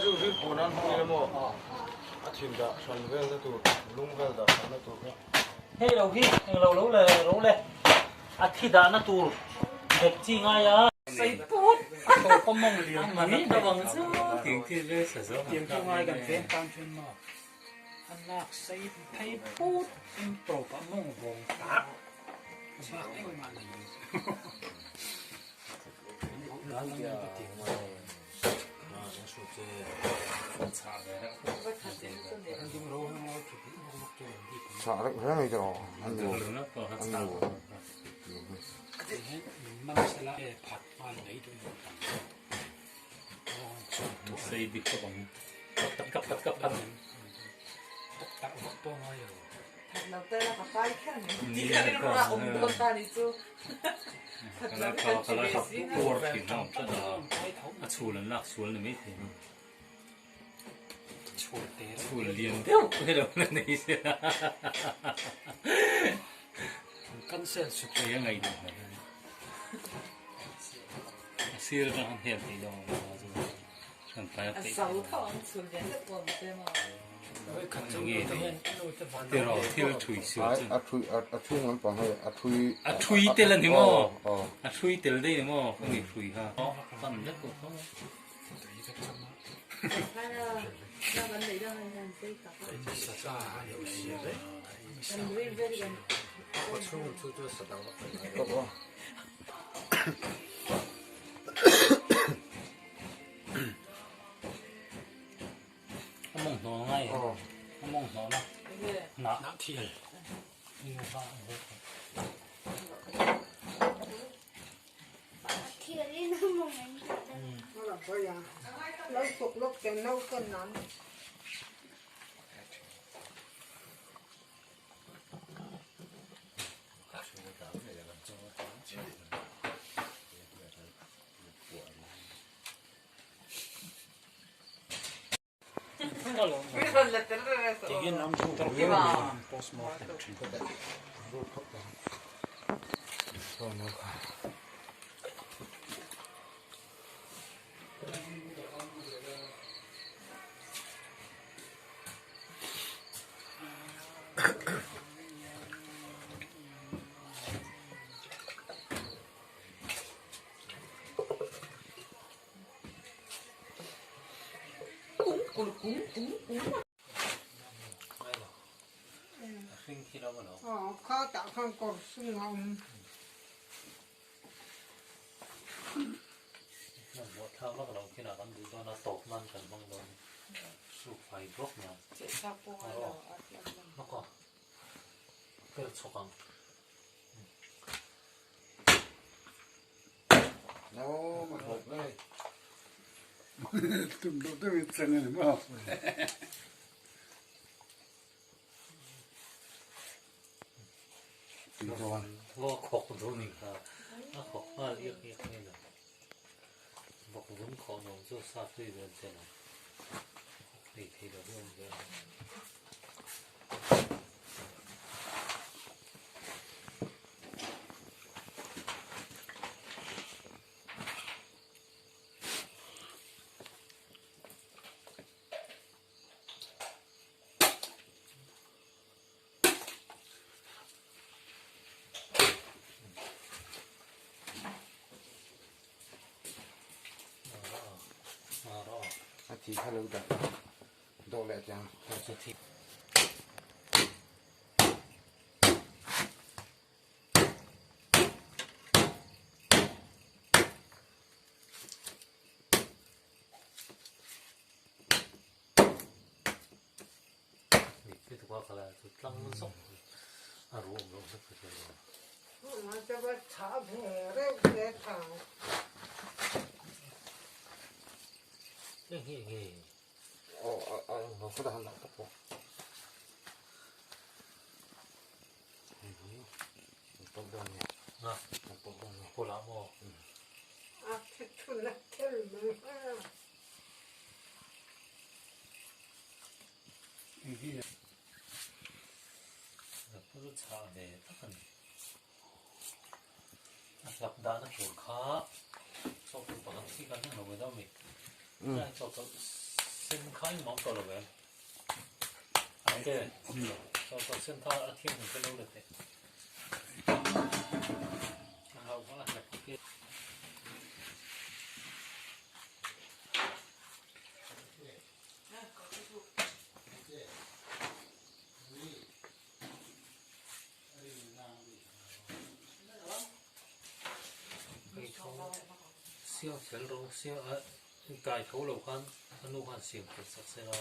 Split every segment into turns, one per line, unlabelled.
chu ril pawh nan hmang ila maw? A thin dah hran velna tur, lung vel dah hranna tur kha.
Hei lo hi englo lo le ro le a thi dahna tur dek chi ngai a. Sei put a tawp a mawng lian mai
Tiang chu ngai kan veng tan chuan maw a lak sei phei put in tawp a mawng vawng tak a bak engmah nei lo.
Chah reuh hle mai tawh an nu an nu.
A chhul an lak sual ni mai thei a chhul lian deuh hi lo la nei se a ngaihtuah hmel a ni a sir atang khan hel theih dawn a chu hran tlai a peih tiraw thil thui sual chu
a thui a thui lampang hei a thui
a thui tel a ni maw a thui tel daih a ni maw ka mi hrui kha pan vek pawh kha A mawng hnawh ngai a mawng hnawh na nah nah thial
A thi kha lo dah dawh leh teh ang.
sen kha engmah awm tawh lo em? Ate, sawhkawr sen kha a thianghlim te lo la teh. A hauh kha a hlap khi. Siam fel rawh siam a kai tho lo khan a nu khan siam fel sak se la.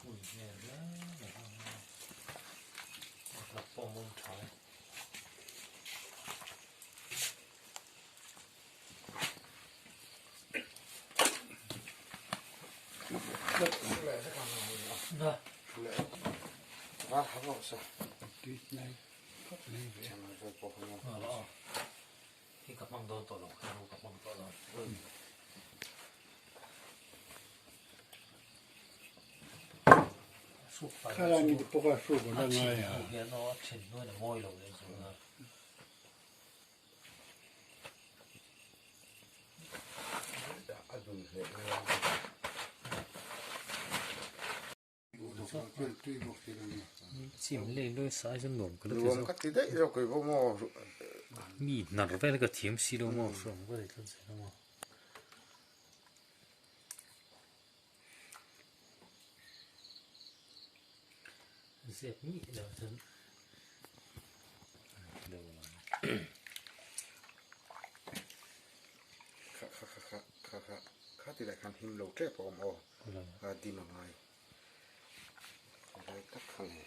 Ui hmel hle mai a hlap pawh a mum tha e. Hi ka hmang dawn tawh lo, ka ru ka hmang tawh lo.
Khalai mi te pawh kha hruk a la ngai a.
A then hnuaiin a mawi lo leh zual a. Chim lei loi sai chu nuam ka la ti zawk.
Ka ti daih zawk kei pawh maw.
Mi hnar vel ka thiam si lo maw hrawm ka ti tlat zel a maw. Zep mi lo chuan.
Kha kha kha kha kha kha kha ti lai khan him lo tep a awm aw a dim a ngai lai tak kha ni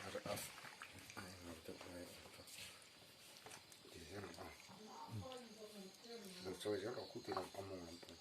a a a englo deuh lai a awm tawh ti zel ang a lo chawi zel rawh khu ti lam a mawng lampang.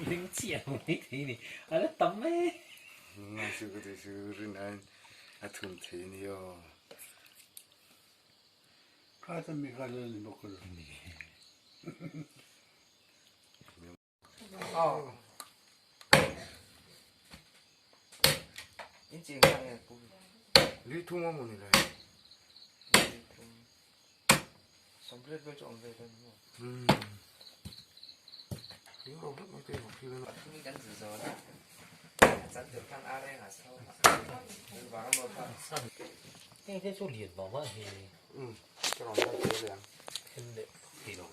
Ling chiah mai thei ni a la tam mai.
Ngai chu ka ti chu rin aiin a thun thei a ni aw.
Kha chu mi kha la ni bawk lo.
Lui thum a maw ni lai.
Heng te chu lian mah mah hi. Then leh thei lo.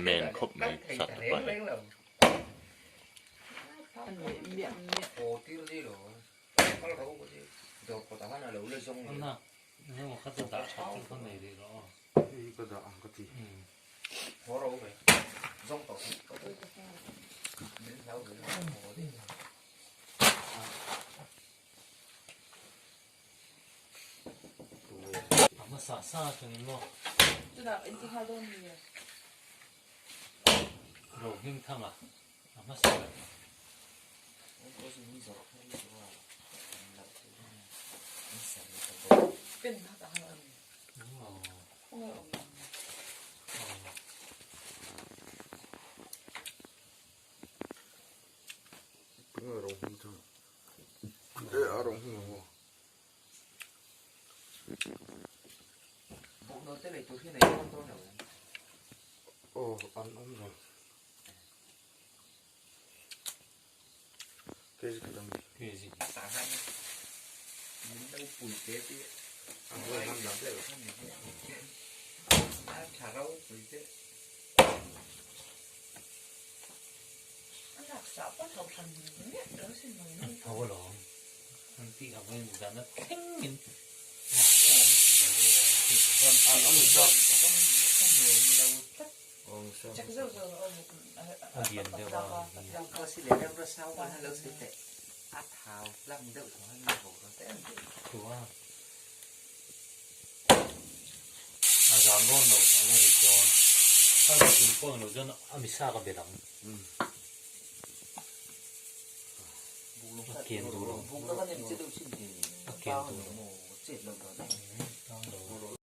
Men khawp mai sat te pawh hi.
A hmasa sa atangin maw? Rohmingthanga a hmasa ber. Tho alawm an tih ang in zan a thleng in a lian deuh a thu a a zan rawn lo a la ri dawn a ri chung pawh englo chuan a misa ka bet ang. A kian duh lo. A kian duh lo. Tang lo.